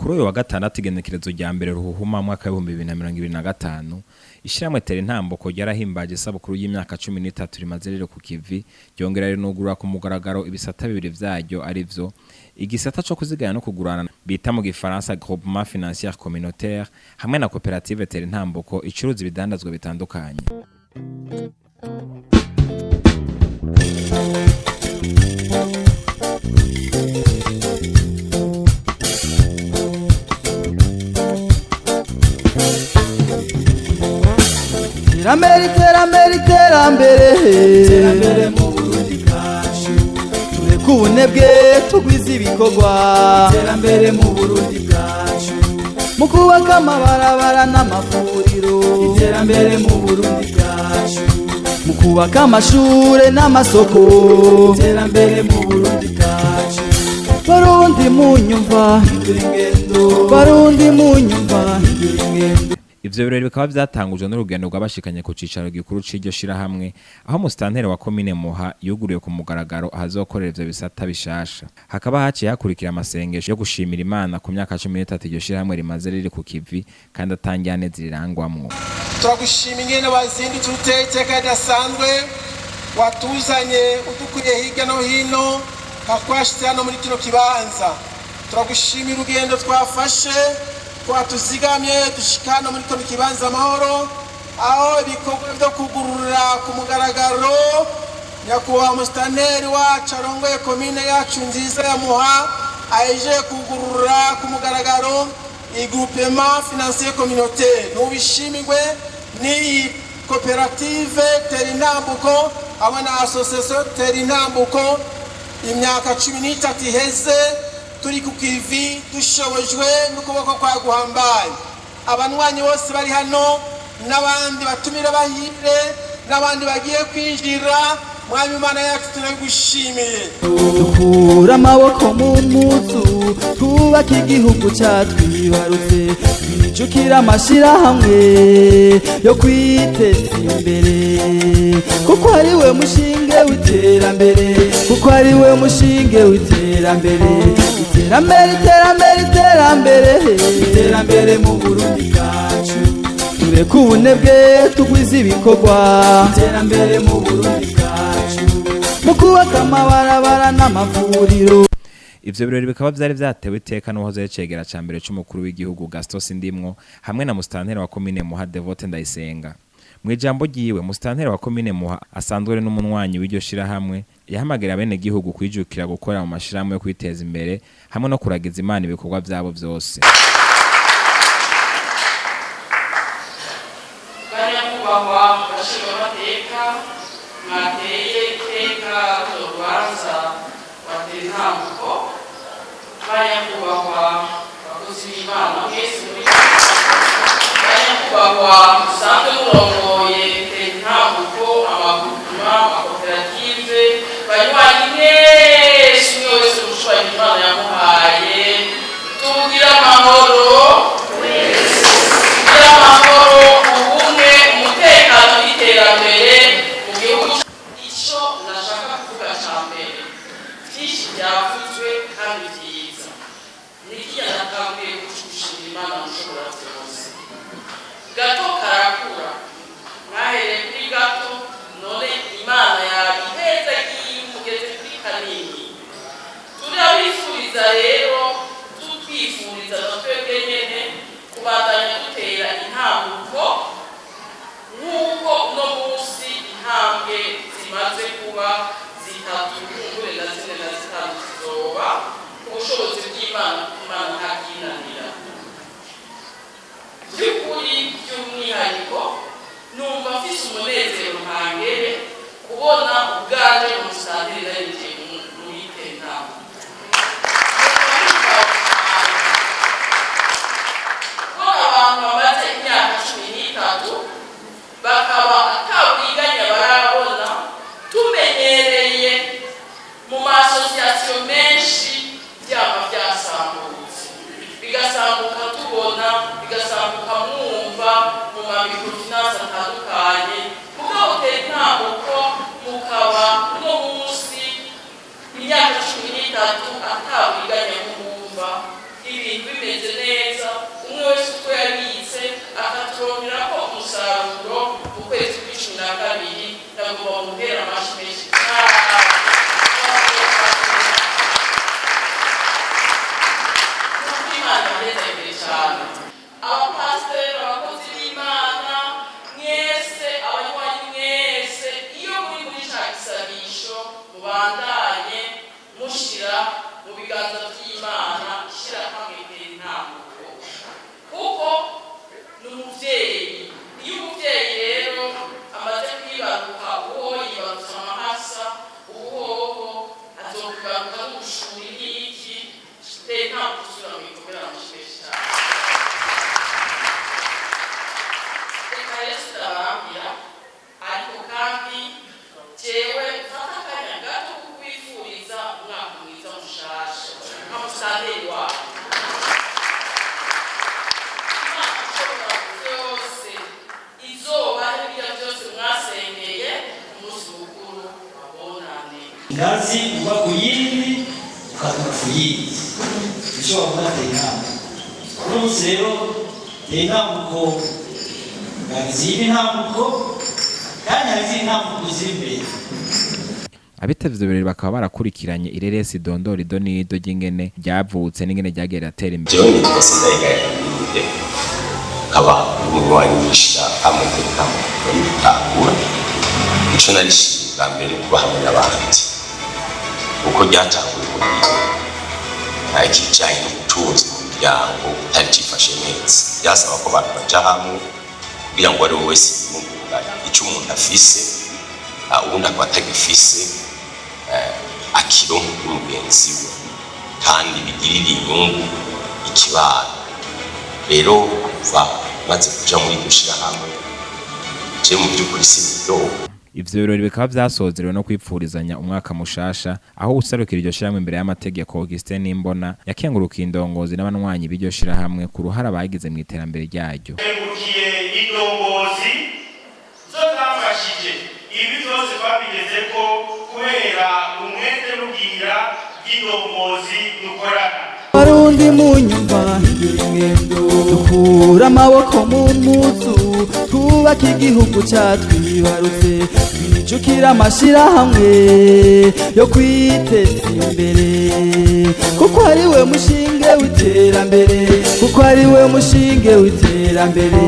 Kuri uyu wa gatandatu, igenekerezo rya 1 Ruhuhuma mwaka 2025, ishyirahamwe Tera Intambuko ryarahimbaje isabukuru y'imyaka 13 rimaze riri ku kivi, ryongera rinugurura ku mugaragaro ibisata bibiri vyaryo, arivyo igisata co kuziganya no kugurana bita mu gifaransa Groupement Financier Communautaire, hamwe na koperative Tera Intambuko icuruza ibidandazwa bitandukanye. Iterambere, iterambere, iterambere, iterambere mu Burundi bwacu. Tureke ubunebwe, tugwize ibikorwa. Iterambere mu Burundi bwacu. Mu kubaka amabarabara n'amavuriro. Iterambere mu Burundi bwacu. Mu kubaka amashure n'amasoko. Iterambere mu Burundi bwacu. Barundi munyumva, hindura ingendo. Barundi munyumva, hindura ingendo. Ivyo birori bikaba vyatangujwe n'urugendo rw'abashikanye ku cicaro gikuru c'iryo shirahamwe, aho musitanteri wa komine Muha yuguriye ku mugaragaro ahazokorera ivyo bisata bishasha. Hakaba haciye hakurikira amasengesho yo gushimira Imana ku myaka 13 iryo shirahamwe rimaze riri ku kivi kandi atanjyane zirirangwamwo. Turagushima ingene wazindutse, uteye iteka ridasanzwe, watuzanye udukuye hirya no hino twashyize hano muri kino kibanza. Turagushimira urugendo twafashe, twatuzigamye dushika hano muri kino kibanza amahoro, aho ibikorwa byo kugurura ku mugaragaro nyakubahwa musitanteri wacu arongoye komine yacu nziza ya Muha ahejeje kugurura ku mugaragaro igroupement financier communautaire. Ntubishimirwe n'iyi koperative Tera Intambuko hamwe na association Tera Intambuko. Imyaka 13 iheze turi ku kivi, dushobojwe n'ukuboko kwa guhambaye. Abanywanyi bose bari hano n'abandi batumira bahire n'abandi bagiye kwinjira, Mwami Imana yacu, turabigushimiye. Dukura amaboko mu mpuzu, twubake igihugu cyatwibarutse. Twijukira amashyirahamwe yo kwiteza imbere, kuko ari we mushinge w'iterambere, kuko ari we mushinge w'iterambere. Iterambere, iterambere, iterambere, iterambere mu Burundi bwacu. Tureke ubunebwe, tugwize ibikorwa. Iterambere mu Burundi bwacu. Mu kubaka amabarabara n'amavuriro. Ivyo birori bikaba vyari vyatewe iteka n'uwahoze ari icegera ca mbere c'umukuru w'igihugu Gaston Sindimwo hamwe na musitanteri wa komine Muha Devote Ndayisenga. Mu ijambo ryiwe, musitanteri wa komine Muha asanzwe ari n'umunywanyi w'iryo shirahamwe yahamagarira bene gihugu kwijukira gukora mu mashirahamwe yo kwiteza imbere hamwe no kuragiza Imana ibikorwa vyabo vyose. Banyakubahwa bashingamateka mwateye iteka runo rubanza rwa Tera Intambuko, banyakubahwa bakozi b'Imana mwese muri, banyakubahwa musanzwe murongoye Tera Intambuko, amagroupement, amakoperative, banywanyi mwese, umwe wese ubushobozi Imana yamuhaye, tugire amahoro, tugire amahoro, ubumwe, umutekano n'iterambere mu gihugu. Icyo nashaka kuvuga cya mbere, byinshi byavuzwe kandi byiza, ni kiriya natanguye gushimira Imana Mushobora Byose. Gato karakura, mwahereye kuri gato, none Imana yabiheza mugeze kuri kanini. Turabifuriza rero, tutwifuriza na twebwe nyene kubandanya dutera intambuko nk'uko uno munsi intambwe zimaze kuba zitatu, kumbure na zine na zitanu zizoba ku bushobozi bw'Imana. Imana ntakinanira. By'ukuri, by'umwihariko, numva mfise umunezero ntangere kubona ubwanje umusitanteri narinjiye muri Tera Intambuko. Kubona abantu bamaze imyaka 13 bakaba ataburiganya barabona, tumenyereye mu ma associations menshi byaba byasambutse, bigasambuka tubona, bigasambuka mwumva mu ma microfinance atandukanye, mugabo Tera Intambuko mukaba uno munsi imyaka 13 ataburiganya mwumva. Ibintu bimeze neza, umwe wese uko yabitse akaturongerako umusaruro mu kwezi kw'12. Ndagomba muhera amashi menshi cyane. Imana imbere cyane, abapasiteri, abakozi b'Imana mwese, abanywanyi mwese, iyo muri muri ca gisabisho mubandanye mushira mu biganza by'Imana ishyirahamwe Tera Intambuko, kuko ni umuvyeyi. Iyo umuvyeyi rero amaze kwibaruka, uwo yibarutse amahasa, ubuhoho azokwibaruka n'ubushuri n'iki. Tera Intambuko usubira mu ikomera amasheshi cyane. Reka rero tutabambira, ariko kandi jewe mfata akanya gato ko kwifuriza umwaka mwiza mushasha nka musitanteri wawe. Imana ishobora byose izobahe birya byose mwasengeye umunsi mukuru wa Bonane. Ingazi uva ku yindi ukaduka ku yindi, ishobora kubatera intambuko. Uno munsi rero Tera Intambuko yagize iyindi ntambuko, kandi hari izindi ntambuko ziri imbere. Abitavye ivyo birori bakaba barakurikiranye ireresi dondora ido n'ido ry'ingene ryavutse n'ingene ryagiye riratera imbere. Jewe nitwa Sindayigaya Kamilde, nkaba umunywanyi w'ishirahamwe Tera Intambuko ritangura. Ico narishimye bwa mbere, kuba hamwe n'abandi, kuko ryatanguye mu gihe ikijanye n'ubutunzi mu miryango utari cifashe neza. Byasaba ko abantu baja hamwe kugira ngo uwari we wese yiyungunganye ico umuntu afise, uwundi akaba atagifise, akironke kuri mugenzi we, kandi bigirire inyungu ikibano. Rero kuva maze kuja muri iryo shirahamwe, je mu by'ukuri siniryoha. Ivyo birori bikaba vyasozerewe no kwipfurizanya umwaka mushasha, aho userukira iryo shirahamwe imbere y'amategeko, Augustin Nimbona, yakengurukiye indongozi n'abanywanyi b'iryo shirahamwe ku ruhara bagize mu iterambere ryaryo. Kengurukiye indongozi zo zafashije ibi byose twabigeze ko kubera umwete n'ubwira bw'indongozi dukorana. Barundi munyumva, hindura ingendo, dukura amaboko mu mpuzu, twubake igihugu catwibarutse, twijukira amashirahamwe yo kwiteza imbere, kuko ari we mushinge w'iterambere, kuko ari we mushinge w'iterambere.